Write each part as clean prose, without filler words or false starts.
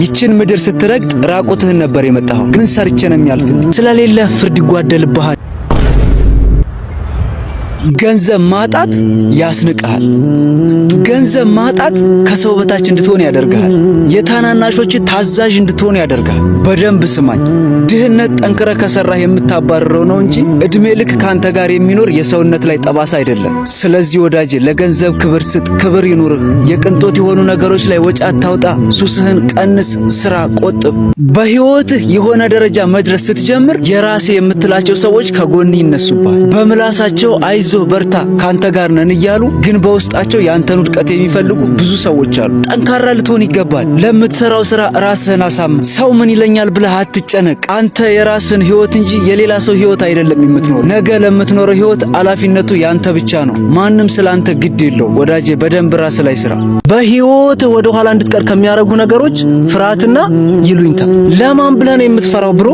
ይችን ምድር ስትረግጥ ራቁትህን ነበር የመጣኸው። ግን ሰርቼ ነው የሚያልፍልኝ። ስለሌለህ ፍርድ ይጓደልብሃል። ገንዘብ ማጣት ያስንቅሃል። ገንዘብ ማጣት ከሰው በታች እንድትሆን ያደርግሃል። የታናናሾች ታዛዥ እንድትሆን ያደርግሃል። በደንብ ስማኝ። ድህነት ጠንክረህ ከሰራህ የምታባርረው ነው እንጂ እድሜ ልክ ካንተ ጋር የሚኖር የሰውነት ላይ ጠባሳ አይደለም። ስለዚህ ወዳጄ ለገንዘብ ክብር ስጥ፣ ክብር ይኑርህ። የቅንጦት የሆኑ ነገሮች ላይ ወጪ አታውጣ። ሱስህን ቀንስ፣ ስራ ቆጥብ። በህይወትህ የሆነ ደረጃ መድረስ ስትጀምር የራሴ የምትላቸው ሰዎች ከጎንህ ይነሱብሃል። በምላሳቸው አይዞህ በርታ ካንተ ጋር ነን እያሉ ግን በውስጣቸው ያንተን ውድቀት የሚፈልጉ ብዙ ሰዎች አሉ። ጠንካራ ልትሆን ይገባል። ለምትሰራው ስራ ራስህን አሳምን። ሰው ምን ይለኛል ብለህ አትጨነቅ። አንተ የራስህን ህይወት እንጂ የሌላ ሰው ህይወት አይደለም የምትኖር። ነገ ለምትኖረው ህይወት ኃላፊነቱ ያንተ ብቻ ነው። ማንም ስላንተ ግድ የለው። ወዳጄ በደንብ ራስህ ላይ ስራ። በህይወት ወደ ኋላ እንድትቀር ከሚያደርጉ ነገሮች ፍርሃትና ይሉኝታ። ለማን ብለህ ነው የምትፈራው bro?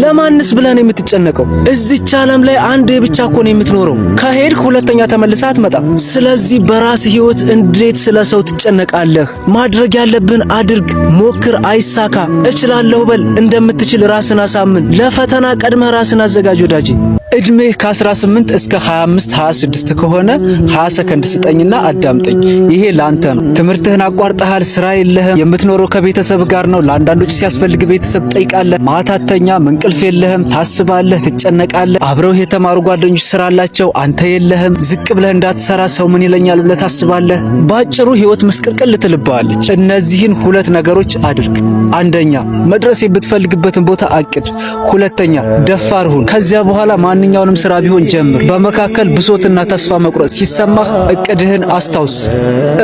ለማንስ ብለህ ነው የምትጨነቀው? እዚች ዓለም ላይ አንዴ ብቻ እኮ ነው የምትኖረው። ከሄድክ ሁለተኛ ተመልሰህ አትመጣም። ስለዚህ በራስህ ህይወት እንዴት ስለ ሰው ትጨነቃለህ? ማድረግ ያለብን አድርግ፣ ሞክር፣ አይሳካ፣ እችላለሁ በል። እንደምትችል ራስን አሳምን። ለፈተና ቀድመህ ራስን አዘጋጅ ወዳጄ። እድሜህ ከ18 እስከ 25 26 ከሆነ 20 ሰከንድ ስጠኝና አዳምጠኝ። ይሄ ላንተ ነው። ትምህርትህን አቋርጠሃል፣ ስራ የለህም፣ የምትኖረው ከቤተሰብ ጋር ነው። ለአንዳንዶች ሲያስፈልግ ቤተሰብ ጠይቃለህ። ማታ አትተኛም፣ እንቅልፍ የለህም፣ ታስባለህ፣ ትጨነቃለህ። አብረውህ የተማሩ ጓደኞች ስራ አላቸው፣ አንተ የለህም። ዝቅ ብለህ እንዳትሰራ ሰው ምን ይለኛል ብለህ ታስባለህ። ባጭሩ ህይወት ምስቅልቅል ትልብሃለች። እነዚህን ሁለት ነገሮች አድርግ። አንደኛ፣ መድረስ የምትፈልግበትን ቦታ አቅድ። ሁለተኛ፣ ደፋር ሁን። ከዚያ በኋላ ማንኛውንም ስራ ቢሆን ጀምር። በመካከል ብሶትና ተስፋ መቁረጥ ሲሰማህ እቅድህን አስታውስ።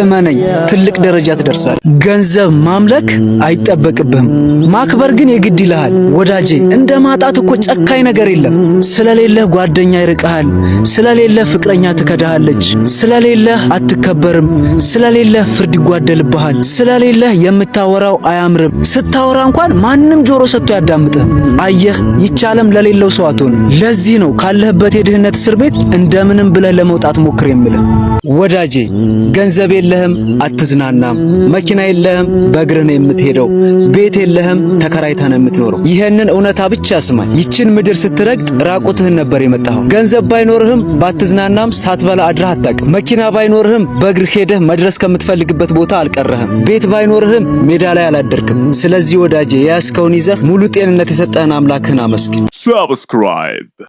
እመነኝ፣ ትልቅ ደረጃ ትደርሳለህ። ገንዘብ ማምለክ አይጠበቅብህም፣ ማክበር ግን የግድ ይልሃል። ወዳጄ እንደ ማጣት እኮ ጨካኝ ነገር የለም። ስለሌለህ ጓደኛ ይርቅሃል፣ ስለሌለህ ፍቅረኛ ትከዳሃለች፣ ስለሌለህ አትከበርም፣ ስለሌለህ ፍርድ ይጓደልብሃል፣ ስለሌለህ የምታወራው አያምርም። ስታወራ እንኳን ማንም ጆሮ ሰጥቶ ያዳምጥህ። አየህ፣ ይህች ዓለም ለሌለው ሰው አትሆንም። ለዚህ ነው ካለህበት የድህነት እስር ቤት እንደምንም ብለህ ለመውጣት ሞክር የምልህ። ወዳጄ ገንዘብ የለህም፣ አትዝናናም። መኪና የለህም፣ በእግርህ ነው የምትሄደው። ቤት የለህም፣ ተከራይተህ ነው የምትኖረው። ይህንን እውነታ ብቻ ስማኝ። ይችን ምድር ስትረግጥ ራቁትህን ነበር የመጣኸው። ገንዘብ ባይኖርህም ባትዝናናም ሳትበላ አድረህ አታውቅም። መኪና ባይኖርህም በእግርህ ሄደህ መድረስ ከምትፈልግበት ቦታ አልቀረህም። ቤት ባይኖርህም ሜዳ ላይ አላደርክም። ስለዚህ ወዳጄ የያዝከውን ይዘህ ሙሉ ጤንነት የሰጠህን አምላክህን አመስግን። Subscribe.